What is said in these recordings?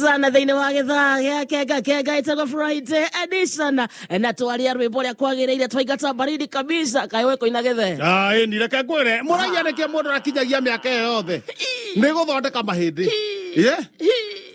Sana thĩinĩ wa gĩthaa gĩa kenga kenga ĩtagwo Friday edition na twaria rwĩmbo ũrĩa kwagĩrĩire twaingata baridi kabisa kaĩ ũĩ kũina gĩthe. Ah, ĩni reke ngwĩre mũraiya nĩkĩ mũndũ akinyagia mĩaka ĩyo yothe nĩ gũthondeka mahĩndĩ Ye?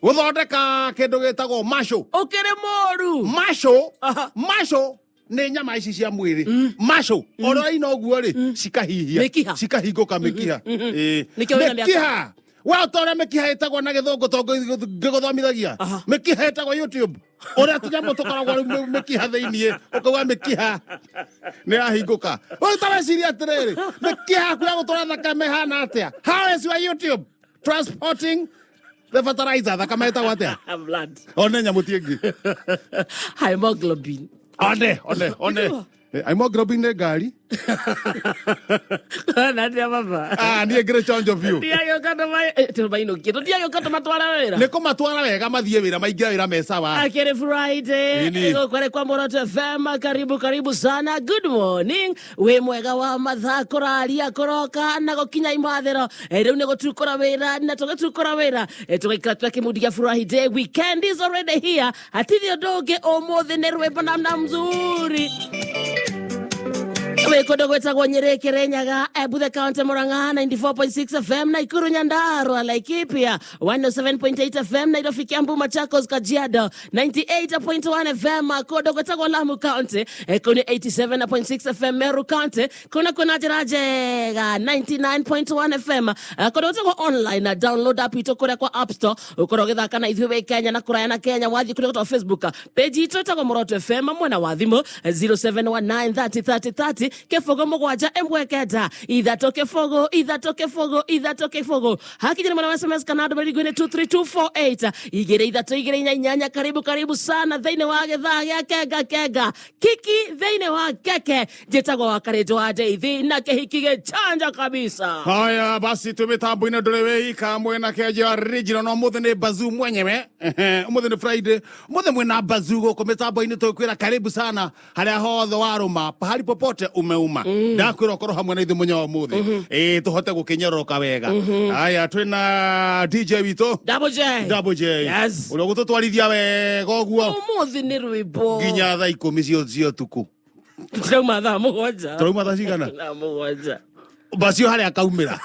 Gũthondeka kĩndũ gĩtagwo maco. Ũkĩrĩ mũru. Maco. Aha. Maco nĩ nyama ici cia mwĩrĩ maco ũrĩa ina ũguo rĩ cikahihia. Mĩkiha. Cikahingũka mĩkiha. Ĩĩ. Nĩkĩo wĩna mĩaka. Mĩkiha we ta ũrĩa mĩkiha ĩtagwo na gĩthũngũ to ngĩgũthomithagia. Aha. Mĩkiha ĩtagwo YouTube ũrĩa tũnyamũ tũkoragwo rĩu mĩkiha thĩiniĩ ũkauga mĩkiha nĩ yahingũka. Ũyũ ta weciria atĩrĩrĩ, mĩkiha yaku ya gũtwara thakame ĩhana atĩa? How is your YouTube transporting the fertilizer? Thakame ĩtagwo atĩa? Blood. One nyamũ ti ĩngĩ. Hemoglobin. One one one. Hemoglobin nĩ ngari. Na atĩa baba? Ah, niĩ ngĩrĩ chonjo biũ. Tũtiagĩũka tũmainũkie. Tũtiagĩũka tũmatware wĩra. Nĩ kũmatwara wega mathiĩ wĩra maingĩra wĩra me sawa. Akiri Friday. Nini? Kwale kwa Moroto FM. Karibu karibu sana. Good morning. Wĩ mwega wa mathaa kũraria kũroka na gũkinya imathĩro. Rĩu nĩ gũtukũra wĩra na tũgĩtukũra wĩra. Tũgaikara twa kĩmundi gĩa Friday. Weekend is already here. Hatirĩ ũndũ ũngĩ ũmũthĩ nĩ rwĩmbo namna mzuri. Wĩ kũndũ gwĩtagwo Nyĩrĩ Kĩrĩnyaga, Embu the County Murang'a 94.6 FM, Nakuru Nyandarua, Laikipia 107.8 FM, Nairobi Kiambu Machakos Kajiado 98.1 FM, kũndũ gwĩtagwo Lamu County, kũu nĩ 87.6 FM, Meru County kuna kwĩna njĩra njega 99.1 FM, kũndũ gwĩtagwo online na download app itũ kũrĩa kwa App Store ũkorwo ũgĩthaka na ithuĩ wĩ Kenya na kũraya na Kenya wathiĩ kũrĩa gwĩtagwo Facebook page itũ ĩtagwo Moroto FM mwena wa thimũ 0719303030 kĩbũgũ 7 ĩmwe 9 3 kĩbũgũ 3 kĩbũgũ 3 kĩbũgũ hakinya nĩ mwena wa SMS kana andũ mĩringo-inĩ 23248 2 3 2 4 8. Karibu karibu sana thĩinĩ wa gĩthaa gĩa kenga kenga kiki thĩinĩ wa keke njĩtagwo wa karĩnjũ wa Ndeithi na kĩhiki gĩchanja kabisa. Haya basi twĩ mĩtambo-inĩ ndũrĩ wĩika mwena kenje original no mũthĩ nĩ bazuu mwenyewe. Ehe, ũmũthĩ nĩ Friday, ũmũthĩ mwĩna bazuu gũkũ mĩtambo-inĩ tũkwĩra karibu sana harĩa hothe warũma pahali popote umeuma ndakwĩra ũkorwo hamwe na ithuĩ mũthenya wa ũmũthĩ ĩĩ tũhote gũkĩnyororoka wega. Haya twĩna DJ witũ Double J. Double J. Yes. Ũrĩa ũgũtũtwarithia wega ũguo Ũmũthĩ nĩ rwĩmbo nginya thaa 10 cia ũtukũ. Tũrauma thaa 7. Tũrauma thaa cigana? Thaa 7. Bacio harĩa akaumĩra.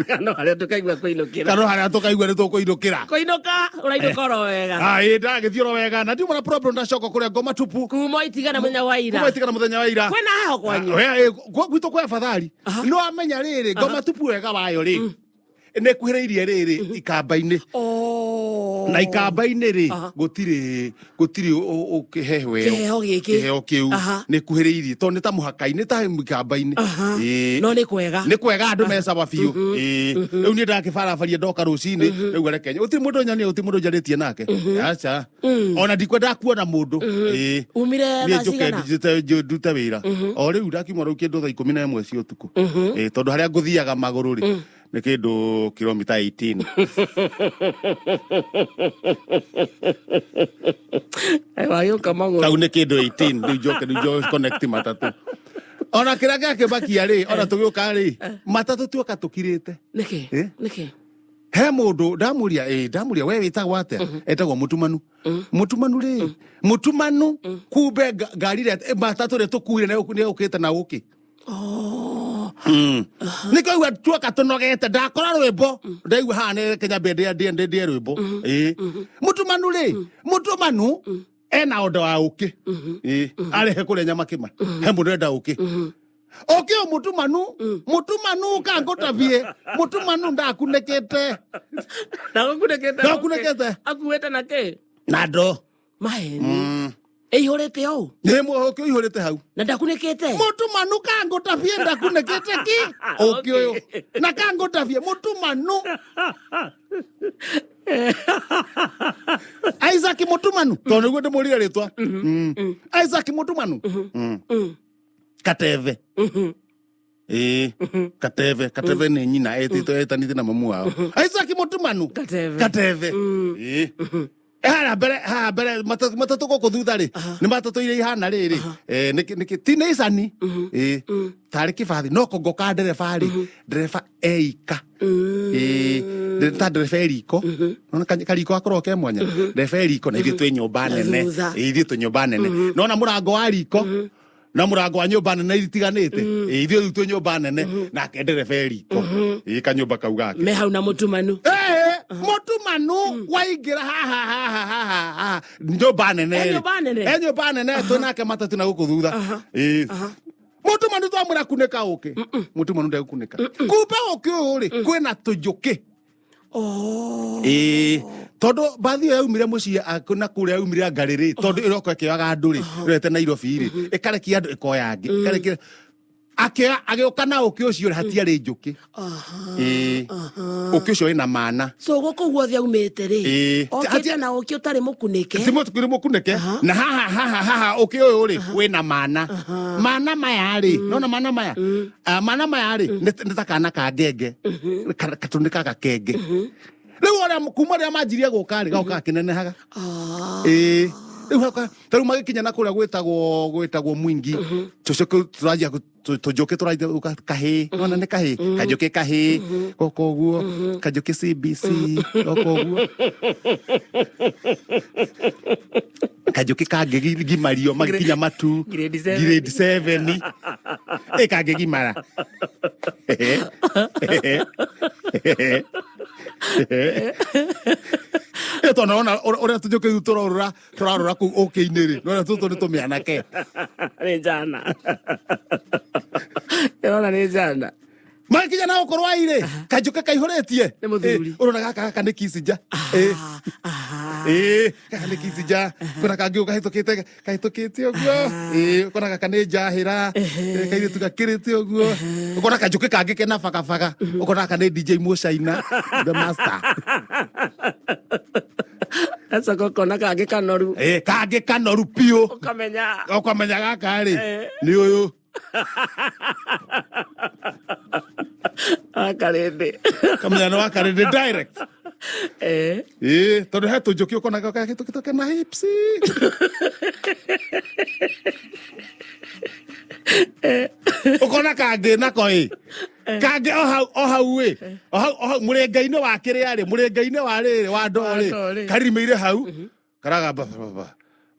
Kana harĩa tũkaigua kũinũkĩra. Kana harĩa tũkaigua nĩ tũkũinũkĩra. Kũinũka ũrainũka oro wega. Ah, ĩĩ ndagĩthiĩ oro wega na ndiuma na problem ndacoka kũrĩa ngoma tupu. Kuma itigana mũthenya wa ira. Kuma itigana mũthenya wa ira. Kwĩna heho kwanyu? Ah, we, gwitũ kwĩ afadhali. No amenya rĩrĩ ngoma tupu wega wayo rĩ nĩ kuhĩrĩirie rĩrĩ ikamba-inĩ. Oh. Na ikamba-inĩ rĩ gũtirĩ kĩheho ĩyo. Kĩheho gĩkĩ. Kĩheho kĩu nĩ kuhĩrĩirie tondũ nĩ ta mũhaka-inĩ ta ikamba-inĩ. Ĩĩ. No nĩ kwega. Nĩ kwega andũ mecawa biũ. Ĩĩ. Rĩu niĩ ndakĩbarabaria ndoka rũcinĩ rĩu reke gũtirĩ mũndũ nyonie gũtirĩ mũndũ njarĩtie nake. Aca. Ona ndikwenda kuona mũndũ. Ĩĩ. Umire Niĩ thaa njũke cigana? ndute wĩra. O rĩu ndakiuma rĩu kĩndũ thaa 11 cia ũtukũ. Ĩĩ tondũ harĩa ngũthiaga magũrũ rĩ nĩ kĩndũ kilomita 18. Wagĩũka magũrũ. Kau nĩ kĩndũ 18 rĩu njoke rĩu njoke connect matatũ. Ona kĩrĩa gĩakĩmakia rĩ ona tũgĩũka rĩ matatũ tuoka tũkirĩte. Nĩkĩ? Eh? Nĩkĩ? He mũndũ ndamũria ĩ ndamũria we wĩtagwo atĩa? Etagwo mũtumanu. Mũtumanu rĩ mũtumanu kumbe ngari ĩrĩa matatũ ĩrĩa tũkuire nĩ ũkĩte na ũkĩ. Oh. Nĩkĩo igua tuoka tũnogete ndakora rwĩmbo ndaigua haha nĩ Kenya mbere ndĩe ndĩe ndĩe rwĩmbo ĩĩ mũtumanu rĩ mũtumanu ena onda wa ũkĩ ĩĩ arehe kũrĩa nyamakĩma he mũndũ enda ũkĩ ũkĩ o mũtumanu mũtumanu kangũtabie mũtumanu ndakunĩkĩte. Ndakunĩkĩte. Ndakunĩkĩte. Akuĩte na kĩ? Na ndoo. Maheni. Ĩihũrĩte ũũ? Nĩ ũkĩ ũihũrĩte hau. Na ndakunĩkĩte? Mũtumanu kangũtabie ndakunĩkĩte ki ũkĩ ũyũ na kangũtabie mũtumanu Isaac mũtumanu tondũ nĩguo ndĩmũrire rĩtwa Isaac mũtumanu Kateve. Ĩĩ Kateve Kateve nĩ nyina etĩtwo etanĩte na mamu wao Isaac mũtumanu Kateve. Kateve. Ĩĩ. Haha mbere, haha mbere matatũ gũkũ thutha rĩ, nĩ matatũ iria ihana rĩrĩ. Ti nĩ icani. Tarĩ kĩbathi no kongo ka ndereba rĩ, ndereba eika. Ta ndereba eriko. Nona kariko gakoragwo ke mwanya. Ndereba eriko na ithuĩ twĩ nyũmba Na nene. thutha. Ithuĩ twĩ nyũmba nene. Nona mũrango wa riko na mũrango wa nyũmba nene itiganĩte. Ithuĩ rĩu twĩ nyũmba nene nake ndereba eriko. Kanyũmba kau gake. Me hau na mũtumanu. Mũtumanu waingĩra haha haha haha haha nyũmba nene E rĩ. nyũmba nene? E nyũmba nene twĩ nake matatũ na gũkũ thutha. Mũtumanu twamwĩra kunĩka ũkĩ, mũtumanu ndegũkunĩka. Kumbe ũkĩ ũyũ rĩ, kwĩna tũnjũkĩ. Oh. Tondũ mbathi ĩyo yaumire mũciĩ na kũrĩa yaumire ngarĩ rĩ, tondũ ĩroka ĩkĩoyaga andũ rĩ, ĩrorete Nairobi rĩ, ĩkarekia andũ ĩkoya angĩ, ĩkarekia akĩoya agĩũka na ũkĩ ũcio rĩ, hatiarĩ njũkĩ. Ũkĩ ũcio wĩna mana. So gũkũ guothe aumĩte rĩ, okĩte na ũkĩ ũtarĩ mũkunĩke. Ti mũtukiri mũkunĩke. Na haha haha haha ũkĩ ũyũ rĩ wĩna mana. Mana maya rĩ, nona mana maya. Mana maya rĩ nĩ ta kana ka ngenge. Katũ nĩ ka gakenge. Rĩu ũrĩa kuma rĩrĩa manjirie gũka rĩ, gaũkaga kĩnenehaga. Rĩu haka ta rĩu magĩkinya na kũrĩa gwĩtagwo Mwingi, tũcoke tũranjia tũnjũkĩ tũranjia gũka kahĩĩ, nona nĩ kahĩĩ, kanjũkĩ kahĩĩ, goka ũguo, kanjũkĩ CBC, goka ũguo. Kanjũkĩ kangĩgimario magĩkinya matu. Grade 7. Grade 7. Ĩ kangĩgimara. Ĩ tondũ nona ũrĩa tũnjũkĩ rĩu tũrorũra tũrarũra kũu ũkĩ-inĩ rĩ, nona tũtũ nĩ tũmĩanake. Nĩ njana. Ĩrona nĩ njana. Magĩkinya na gũkũ rwai rĩ, kanjũkĩ kaihũrĩtie. Nĩ mũthuri. Ũrona gaka gaka nĩ kicinja. Gaka nĩ kicinja. Kwĩna kangĩ ũkahĩtũkĩte kahĩtũkĩte ũguo. Ũkona gaka nĩ njahĩra. Kairĩtu gakĩrĩte ũguo. Ũkona kanjũkĩ kangĩ kena bagabaga. Ũkona gaka nĩ DJ Mũcaina, the master. Gacoka ũkona kangĩ kanoru. Kangĩ kanoru biũ. Ũkamenya. Ũkamenya gaka rĩ, nĩ ũyũ. Akarĩndĩ. Kamenya nĩ wakarĩndĩ direct. Tondũ he tũnjũkĩ ũkona gakĩtũkĩtwo kena hips. Ũkona kangĩ nako ĩ. Kangĩ o hau, o hau ĩ. O hau, o hau, mũrĩnga-inĩ wa kĩrĩa rĩ, mũrĩnga-inĩ wa rĩrĩ, wa ndoo rĩ. Wa ndoo rĩ. Karirimĩire hau. Karagamba, ba, ba, ba,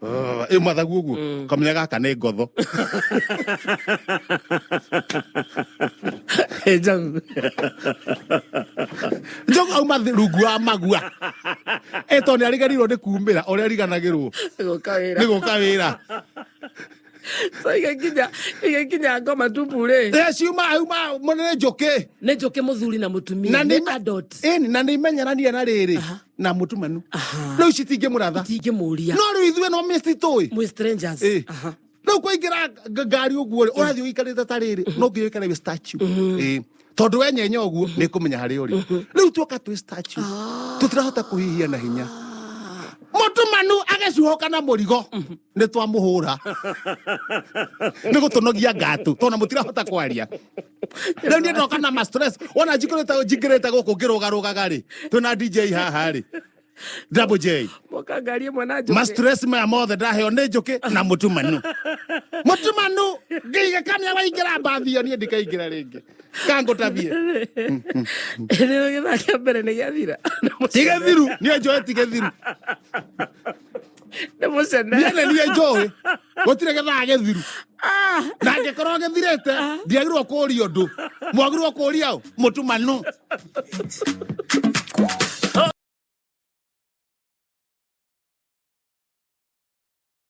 ba, ba, ĩ mathagu ũguo. Kamenya gaka nĩ ngotho. Njogu. Njogu auma rungu wa magua. Tondũ nĩ ariganĩirwo nĩ kumĩra, ũrĩa ariganagĩrwo. Gũka wĩra. Nĩ gũka wĩra. So igĩkinya ngoma tupu rĩ. Ciuma, auma, nĩ njũkĩ. Nĩ njũkĩ mũthuri na mũtumia. Na Nĩ nĩ adult. Ĩni, na nĩ imenyerania na rĩrĩ. Na mũtumanu. Rĩu citingĩmũratha. Itingĩmũria. No rĩu ithuĩ no mĩcitũĩ. Mwĩ strangers. Rĩu kũingĩra ngari ũguo rĩ, ũrathiĩ ũikarĩte ta rĩrĩ, no nginya ũikare wĩ statue. Tondũ wenyenya ũguo, nĩ kũmenya harĩa ũrĩ. Rĩu tuoka twĩ statue. Tũtirahota kũhihia na hinya. Mũtumanu agĩcuhoka na mũrigo. Nĩ twamũhũra. Nĩ gũtũnogia ngatu, tondũ mũtirahota kwaria. Rĩu niĩ ndoka na ma stress. Wona njingĩrĩte gũkũ ngĩrũgarũgaga rĩ, twĩna DJ haha rĩ. Double J. Moka ngari ĩmwe na njũkĩ. Ma stress maya mothe ndaheo nĩ njũkĩ na mũtumanu. Mũtumanu ngĩiga kana waingĩra mbathi ĩyo niĩ ndikaingĩra rĩngĩ. Kangũtabie. Nĩ gĩthaa kĩa mbere nĩ gĩathira. Ti gĩthiru, niĩ njũĩ ti gĩthiru. Nĩ mũcene. Niĩ nĩ niĩ njũĩ. Gũtirĩ gĩthaa gĩthiru. Na angĩkorwo gĩthirĩte, ndiagĩrĩirwo kũũria ũndũ. Mwagĩrĩirwo kũũria ũ? Mũtumanu.